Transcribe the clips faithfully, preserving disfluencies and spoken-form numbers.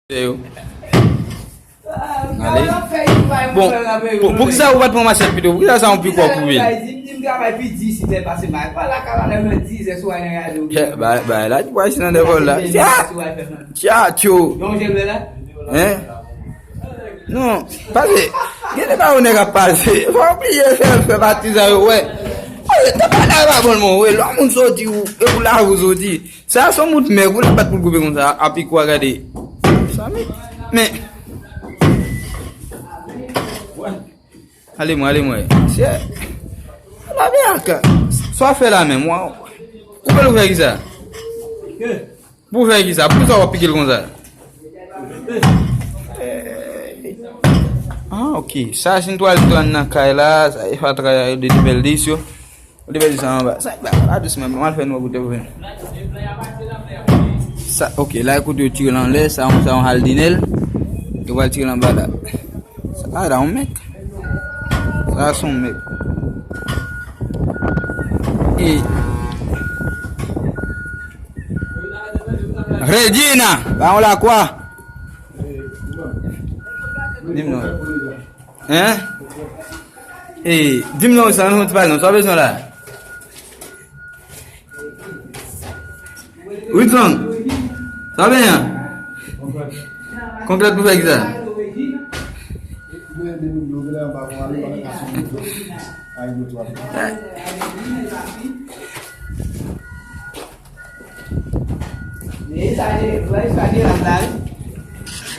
Yo. Ale. Bon, pou, poukisa ou pa t pran machèt pito? Poukisa sa yon pikò koupe l? Bagay la, di pwal si nan devòl la. Tya! Tya, tyo! Hein? Non, pase. Gen de bagay nèg ap pase. Fò w bliye fè, fè patizan yo, wè. Pase, te pale a pa bon, mwen, wè. Lò moun soti, ou, e ou la, ou soti. Sa se yon bout mèg, ou la bat pou l koupe konsa, a pikò a gade. Sa men, men. Ale mwen, ale mwen. Se, la vi a ka. Sa w fè la menm, w a, koupe l ou fè kisa? Pou w fè kisa? Poukisa w ap pike l konsa? Ah, ok. Sa, si n twal twal nan kay la, sa e fatra de bèl dis yo. Ou te pèdi sa anba. Sa, la, la dousman, mwen al fè nou pou te vin. Sa, ok, la, kote yo tire l anlè, sa, sa yon haldinèl. Yo pral tire l anba la. Sa, la, yon mèk. Sa, se yon mèk. E Regina, ba yon lakwa. Di m non. Hein? E, di m non, sa, non, ti pa non, sa w bezwen la? Wilson, sa w bezwen? Konplèt pou fè kisa?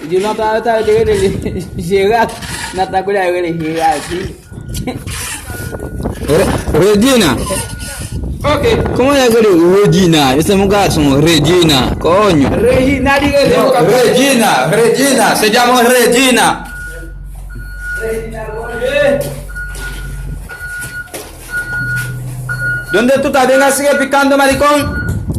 Di lontan yo ta yo te rele li Jeral. Nan tan kounye a yo rele Jeral pi. Re- Regina. Ok. Kòman yo rele Regina? Yo se mon gason, Regina. Konyo. Regina li rele. Regina, Regina, se diamant Regina. Donde tú estás? Ven así, picando, maricón.